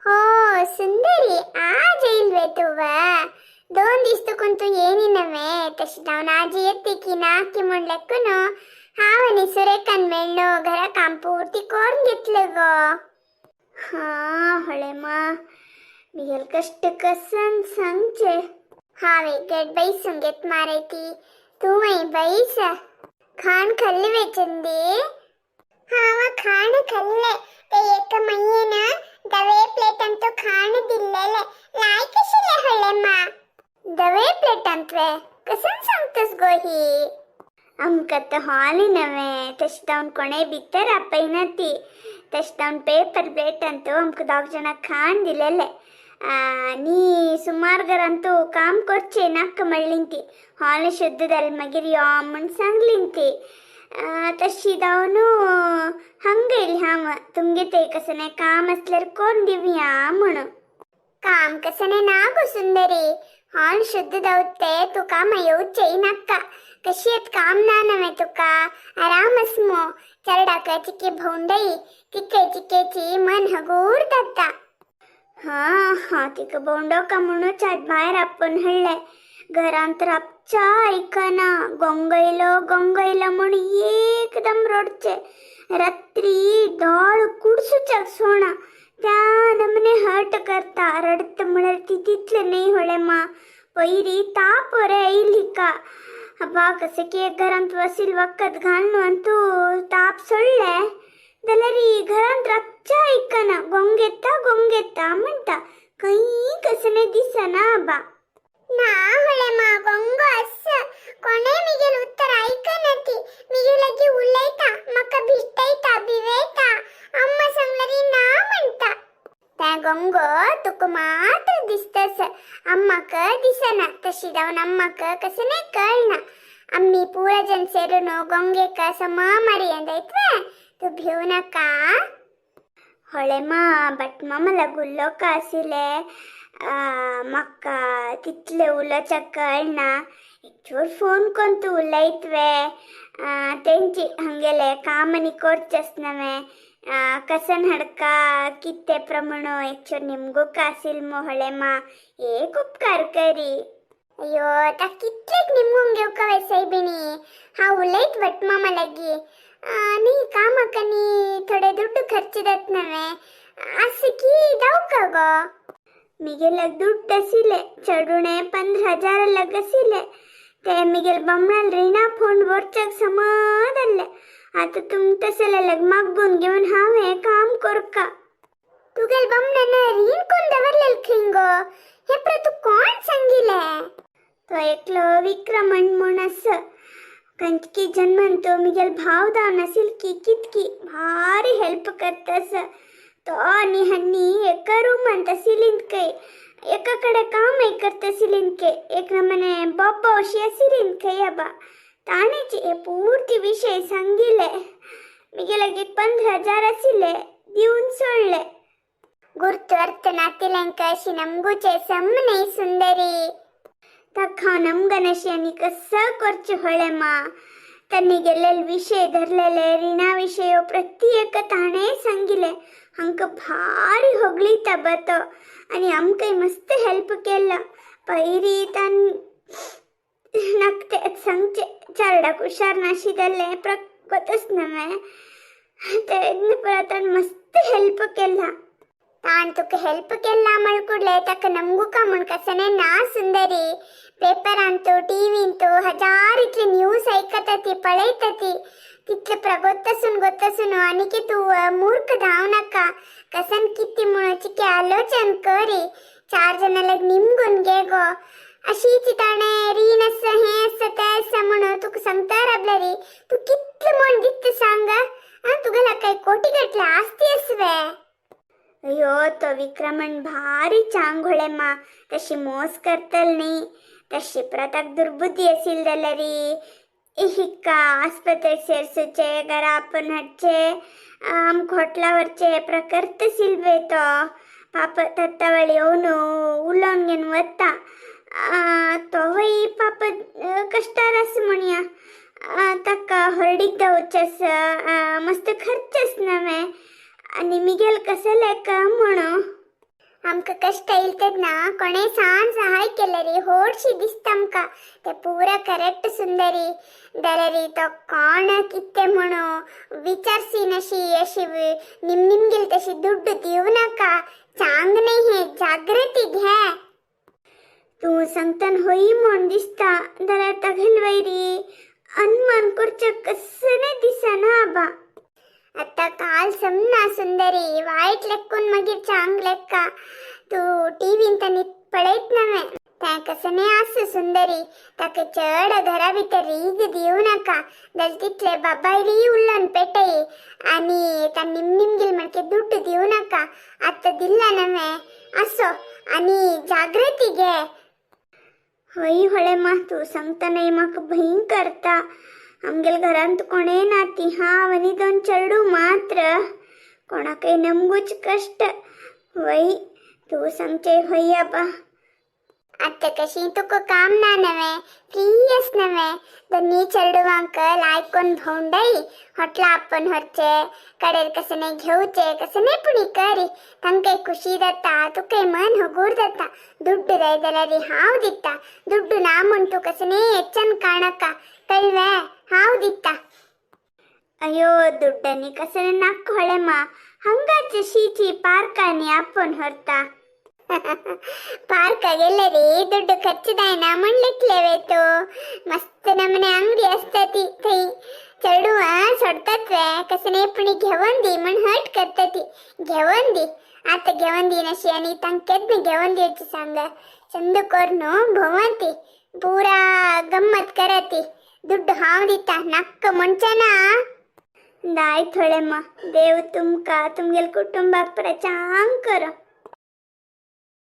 हो सुंदरी, आज येईल वे तूं. 2 दीस तुकून तूं येनी नव्हे. तशी जावन आज येते की ना की म्हण लेकून हांव आनी सुरेखान मेळ्ळो घरा काम पुर्ती करून घेतलं गो. हा होळे मा, मिगेल कष्ट कसन सांगचे. हांव एक बैसून घेत मारे ती, तूं मागीर बैस. खाण खाल्ले वे चंदी? हांव खाण खाल्ले. ते एका मय्येन दवे प्लेटांतू खाण दिल्लेले, लायक आशिल्ले होळेम्मा. दवे प्लेटांतवे? कसन सांगतस गो ही? आमकां तर हॉल नव्हे, तशें जावन कोणेय भितर आपयना ती. तशें जावन पेपर प्लेटांतू आमकां दोग जाणां खाण दिलेले. आनी सुमार घरांतू काम करचें नाका म्हणलीं ती. हॉल शुद्ध जालें मागीर यो म्हूण सांगली ती. तशी जावन हांगा येयली हांव तुमगे ते कसलें काम आसल्यार करून दिवया म्हणून. काम कसलें ना गो सुंदरी, हॉल शुद्ध दवरते तुका येवचें नाका. कशी येत काम ना नव्हे तुका, आराम आस मो. चरडाक चिके भोंवडई तिके चिकेची मन हगूर जाता. हा हा, तिका भोंवडोका म्हणूच आज भायर आपोवन हाडलें. घरांत राबच्या आयकना. गोंगयलो गोंगयलो म्हूण एकदम रडचे. रात्री दोळ कुडसूच्याक सोणा त्या नमने हट करता. रडत म्हळ्यार ती तितले न्हय होळे मा, पयरी ताप बरें येयली हिका. अब्बा, कशें की एक घरांत वसील वखद घालून आनी तूं ताप सोडले जाल्यार घरांत राबच्या आयकना. गोंग येता गोंग येता म्हणटा, खंय कसलें दिसना आबा. ना होळे मा, गोंगो आस. कोणें मिगेल उत्तर आयकना ती. मिगे लागीं उलयता, म्हाका भिडटयता, भिवेता. अम्मा सांगल्यार ना म्हणटा. त्या गोंगो तुका मात्र दिसतस, अम्माक दिसना. तशी जावन अम्माक कसलें कळना. आम्मी पुरा जन सेरून गोंगेक समा मारी जायतवे, तूं भिव नाका. होळे मा, बट मामा लाग उलोवका आशिल्ले. म्हाका तितलें उलोवच्याक कळना. एक फोन कोन्न तूं उलयतवे? तेंची हांगेलें काम आनी करचें नव्हे, कसन हाडका कितें प्रमाण एकचो निमगोका आशिल मो. होळे मा, एक उपकार करी. अय्यो, ता कितलेक निमगून घेवका वे सायबिणी. हांव उलयत भट मामा लागीं. न्ही कामाक आनी थोडे दुड्ड खर्च जात नव्हे, आसा की जावका गो? मिगेल्याक दुड्ड आशिल्ले, चडुणे 15,000 लाग आशिल्ले. ते मिगेल बामणाल रिणा फोंड व्हरच्याक समाधानले. आतां तुमकां तसले लग मागून घेवन हांव हें काम करका. तुगेल बामणान रीण कोण दवरलेल खंय गो? हें प्र तूं कोण सांगिलें? तो एकलो विक्रमण म्हूण आसा, कंचकी जन्मन तो मिगेल भाव जावन आशिल की कितकी भारी हेल्प करतास तो. आनी हन्नी एका रुमांत आशिल्लीं खंय, एका कडेन कामय करता आशिल्लीं खंय. एक नमने बोब्बो अशी आशिल्लीं खंय आबा. ताणेच हे पुर्ती विशय सांगिले. मिगेल्याक एक 15,000 आशिल्ले, दिवन सोडले. गुर्तु अर्थ नातिलेंक अशी नमगुचे सम न्हय सुंदरी. ताका नमगनशी आनी कसं करचें होळे मा. तांणी गेल्लेले विशय धरलेले रिणा विशय प्रत्येक ताणें सांगिले. हांकां भारी होगळीता बा तो आनी आमकांय मस्त हेल्प केला. पयरी तान नाका तें सांगचें, चेरडाक हुशार नाशिल्लें प्रगतच नव्हे तेन्ना परत ताणें मस्त हेल्प केला. ताण तुका हेल्प केला म्हळ ಕೂಡ್ಲೆ ताका नमगुका म्हूण कसने ना सुंदरी. पेपरांतू टीव्हींतू हजार इतले न्यूज आयकता ती, पळयता ती. तितले प्रगोत्तसून गोत्तसून आनीक तूं मूर्ख धांव नाका. कसन किती म्हणून चिके आलोचन करी, चार जणां लाग निमगून घे गो. अशीच ताणें रीण आसा, हें आसा, तें आसा म्हणून तुका सांगता राबलेरी, तूं कितलें म्हण दिता सांग? आं, तुगेल्या काय कोटी गटले आस्ती आसवे? अय्यो, तो विक्रमण भारी चांग होळे मा. तशी मोस करतल न्ही. तशी प्रताक दुर्बुद्धी आशिल जाल्यार हिका आस्पत्रेक सेरसूचे, घरा आपोवन हाडचे, आमकां हॉटला व्हरचे प्रकर्त सिल्वे तो. पाप तत्तावळ येवन उलोवन घेवन वता. तोवूय पाप कश्टार आसा म्हणया. ताका हळडीक दवरचें आसा, मस्त खर्च आसा नव्हे. आनी मिगेल कसलें काम म्हणू. आमकां कश्ट येयले तेन्ना कोणें सान सहाय केलें रे, होडशी दिसता आमकां. ते पुरा करेक्ट सुंदरी. दरेरी तो कोण कितें म्हणू विचारसी नशी. अशी निम निमगेल तशी दुड्डू दिवं नाका. चांग नाही हे, जागृती घे. तूं सांगतान होई म्हूण दिसता. जाल्यार तागेल वैरी अनमन करचें कसलें दिसना आबा. आतां काल समना सुंदरी, वायट लेक्कून मागीर चांग लेक्का. तूं टीव्हीन तांणी पळयत नवें तें कसलें आसूं सुंदरी, ताका चड घरा भितर रीग दिवं नाका. जाल्यार तितले बाबायली उल्लोन पेटय आनी ता निमनिमगेल म्हणके दुड्डू दिवं नाका. आतां दिल्ला नवें असो आनी जागृती घे. हय होळेम्मा, तूं सांगतना म्हाका भंय करता. आमगेल्या घरांत कोणें ना, ती हांव आनी दोन चेडूं मात्र. कोणाकय नमगूच कश्ट. वय, तूं सांगचें हय आबा. आतां कशी तुका काम ना नवें, फ्री आस नवें. दोनी चेडवांक लायकोन भोंवडाय, हॉटला आपोवन व्हरचे, कडेर कसने घेवचे, कसने पुणी करी. तांकांय खुशी जाता, तुकाय मन हगूर जाता. दुड्डू जाय जाल्यार हांव दिता. दुड्डू ना म्हूण तूं कसने येच्चन काणका, कळ्ळें? हांव दिता. अಯ್ಯೋ, ದುಡ್ಡನಿ ಕಸನೆ ನಕ್ಕ ಹೊಳೆಮ್ಮ. ಹಂಗಾಚೆ ಶೀಚಿ ಪಾರ್ಕಾನಿ ಅಪ್ಪನ್ ಹೊರ್ತಾ. ಪಾರ್ಕಾಗ ಎಲ್ಲರಿ ದುಡ್ಡು ಖರ್ಚುದಾಯನ म्हणलेतले. मस्त नमने अंगडी असता ती. थंय चेडवां सोडतात वे, कसने पुणी घेवन दी म्हण हट करता ती. घेवन दी आतां, घेवन दी नशी आनी तांकां केन्ना घेवन दिवची सांग. चंद कोरून भोंवती, पुरा गम्मत करती. दुड्डू हांव दिता, नक्क म्हणचें ना. दाय थोडेम्मा. देव तुमकां तुमगेल कुटुंबाक पुरा चांग करो.